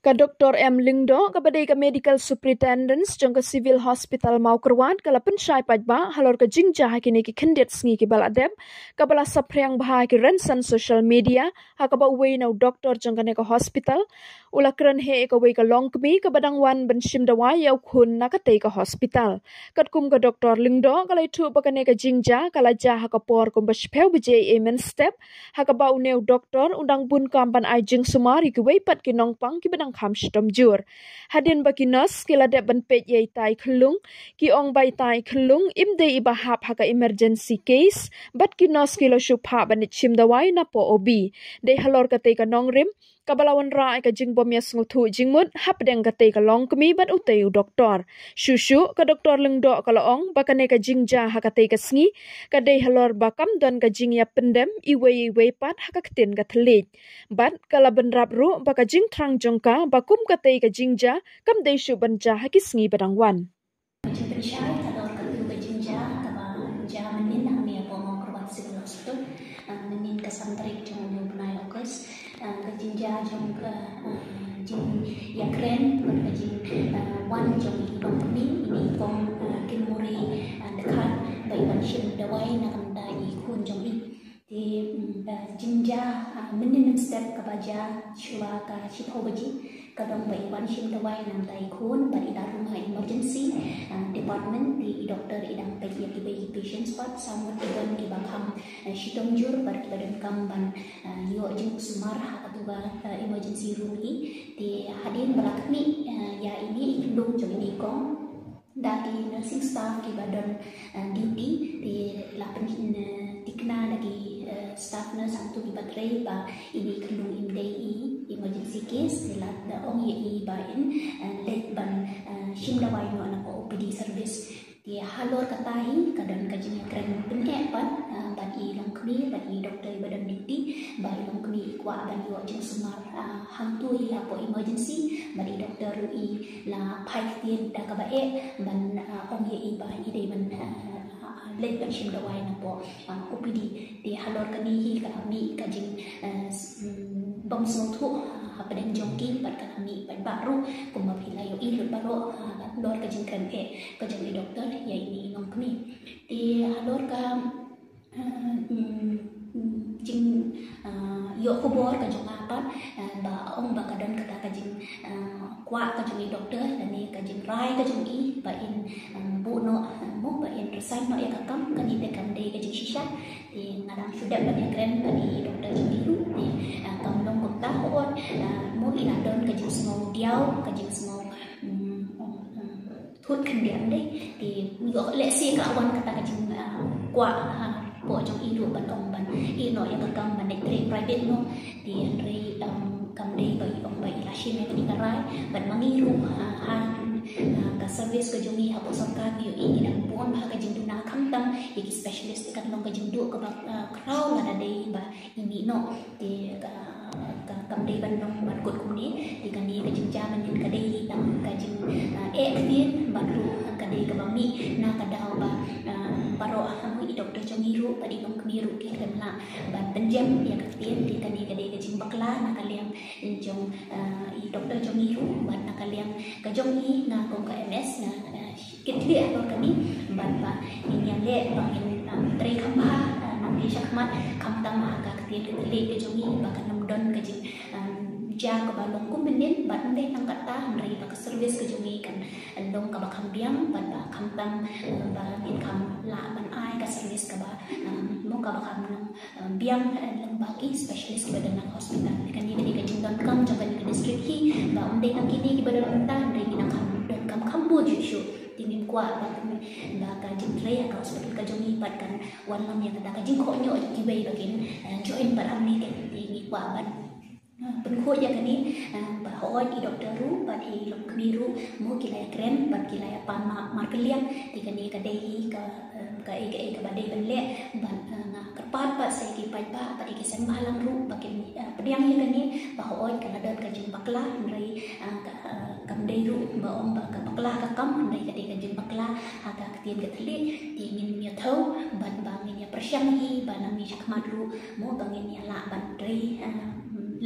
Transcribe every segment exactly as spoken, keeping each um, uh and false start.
Ka Doktor M Lyngdoh, kaba dei ka Medical Superintendent jong ka Civil Hospital Mawkyrwat, ka la pynshai paidbah halor ka jingjia ha kine ki khyndiat sngi kiba la dep, kaba la saphriang bha ha ki rynsan social media, ha kaba uwei na u doktor jong kane ka hospital u la kren heh ïa kawei ka longkmie kaba dang wan ban shim dawai ïa u khun na katei ka hospital. Katkum ka Doktor Lyngdoh, ka la ïathuh ba kane ka jingjia ka la jia ha ka por kumba shiphew baje mynstep, ha kaba une u doktor u dang bun kam ban ai jingsumar ïa kiwei pat ki nongpang kiba dang kham shitom jur. Hadien ba ki nurse ki la dep ban peit ïa itai i khyllung, ki ong ba itai i khyllung im dei iba hap ha ka emergency case, bad ki nurse ki la shu phah ban leit shim dawai napoh O B. Dei halor katei ka nongrim kaba la wanrah ïa ka jingbym ïasngewthuh jingmut hapdeng katei ka longkmie bad utei u doktor. Shuh shuh, ka Doktor Lyngdoh ka la ong ba kane ka jingjia ha katei ka sngi ka dei halor ba kam don ka jingïapyndem iwei ïa iwei pat ha ka ktien ka thylliej. Bad ka la bynrap ruh ba ka jingthrang jong ka ba kum katei ka jingjia kam dei shuh ban jia ha ki sngi ba dang wan. Ka jingpynshai halor katu ka jingjia kaba jia mynnin hangne hapoh Mawkyrwat Civil Hospital, ah, mynnin ka san tarik jong une u bnai August. Ah, ka jingjia jong ka, ah, jingïakren bad ka jing, ah, wan jong i longkmie, ine i kong, ah, Kinmuri, ah, Dkhar, ba i wan shim dawai na ka bynta i khun jong i. Te, mm, ka jingjia, ah, mynnin mynstep kaba jia shuwa ka shiphew baje, ka long ba i wan shim dawai na ka bynta i khun bad i la rung ha emergency, ah, department, te i doktor i dang peit ïa kiwei ki patients pat, samut ki don kiba kham, ah, shitom jur bad kiba donkam ban, ah, ïoh jingsumar ha katu ka, ah, emergency room hi. Te hadien ba la khmih, ah, ïa ine i khyllung jong ine i kong da ki nursing staff kiba don, eh, duty, te la pyn, eh, thikna da ki, eh, staff nurse hangtu kiba trei ba ine i khyllung im dei i emergency case, te la da ong ïa i ba in, eh, leit ban, eh, shim dawai noh napoh O P D service. Te halor kata hi ka don ka jingïakren pyneh pat, eh, bad i longkmie bad i doktor iba don duty, ba i longkmie i kwah ban ïoh jingsumar, ah, hangtu hi hapoh emergency, bad i doktor ruh i la phai ktien da kaba eh ban, ah, ong ïa i ba i dei ban, ah, ah, leit ban shim dawai napoh, ah, O P D. Te halor kane hi ka mih ka jing, ah, s-, mm, bym sngewthuh, ah, hapdeng jong ki bad ka la mih paidbah ruh kumba phi la ïohi lut baroh, ah, halor ka jingkren eh ka jong i doktor ïa ine i longkmie. Te halor ka ah, mm, mm, jing, ah, ïoh khubor ka jong nga pat, ah, ba ong ba ka don kata ka jing, ah, kwah ka jong i doktor lane ka jingrai ka jong i ba in, ah, buh noh, ah, mo ba in resign noh ïa ka kam, kane te kam dei ka jingshisha. Te nga dang shu dep ban ïakren bad i doktor jong i ruh, te, ah, kam long kumta, hooid, ah, mo i la don ka jingsngew diaw, ka jingsngew, mm, ah, thut khyndiat, ym dei. Te ïoh lehse ka wan kata ka jing, ah, kwah, ah, hapoh jong i ruh ban ong ban ïeh noh ïa ka kam ban leit trei private noh. Te hynrei, um, kam dei ba i ong ba i la shim ïa kane ka rai bad ma ngi ruh, ah, ha, ah, ka service ka jong ngi hapoh sorkar ngi ïohi ngi dang bun bha ka jingduna khamtam ïa ki specialist, te kan long ka jingduh kaba, ah, khraw lada dei ba i mih noh. Te ka, ka, kam dei ban long ban kut kumne. Te kane ka jingjia mynnin ka dei tang ka jing, ah, eh ktien bad ruh ka dei kaba mih na ka daw ba, ah, baroh, ah, i doktor jong ngi ruh bad i longkmie ruh ki khlem lah ban pynjem ïa ka ktien. Te kane ka dei ka jingbakla na ka liang jong, ah, i doktor jong ngi ruh bad na ka liang ka jong i, nga kum ka M S nga, ah, kit leh halor kane bad ba ngin ïaleh ba ngin, um, trei kham bha, uh, nangne shakhmat, khamtam ha ka ktien ka thylliej ka jong ngi ba kan ym don ka jing, um, jia kaba long kum mynnin bad ym dei tang katta hynrei ba ka service ka jong ngi kan long kaba kham biang bad ba khamtam, uh, ba ngin kham lah ban ai ka service kaba, um, mo kaba kham long, uh, biang, uh, lyngba ki specialist kiba don ha hospital. Kane ka dei ka jingdonkam jong kane ka district hi ba ym dei tang kine kiba don mynta hynrei ngin nang kham donkam kham bun shuh shuh. Te ngim kwah ba, ba ka jingtrei ha ka hospital ka jong ngi pat kan wanlam ïa kata ka jingkhohñioh ïa kiwei ba kin, eh, join pat hangne. Te ngi kwah ban, eh, pynkhuid ïa kane, eh, ba hooid i doktor ruh bad i longkmie ruh mo ki la ïakren bad ki la ïapan ma-, markylliang. Te kane ka dei hi ka, eh, kaei kaei kaba dei ban leh bad, eh, nga kyrpad pat sa ïa ki paidbah bad ïa ki seng bhalang ruh ba kin, eh, pdiang ïa kane ba hooid ka la don ka jingbakla hynrei, eh, ka, eh, kam dei ruh ba ong ba ka bakla ka kam, hynrei ka dei ka jingbakla ha ka ktien ka thylliej. Te ngin ïa thew bad ba ngin ïa pyrshang hi ba nangne shakhmat ruh mo ba ngin ïa lah ban trei, eh,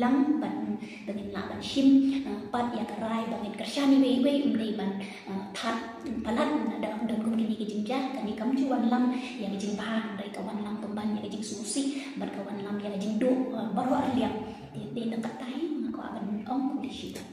lang bad, mm, ba ngin lah ban shim, uh, pat ïa ka rai ba ngin kyrshan iwei iwei, ym dei ban, uh, thad palat. Lada don kum kine ki jingjia, kane kam ju wanlam ïa ka jingbha, hynrei ka wanlam pynban ïa ka jingsngewsih bad ka wanlam ïa ka jingduh, uh, baroh arliang. Te, te tang katei nga kwah ban ong khublei shibun.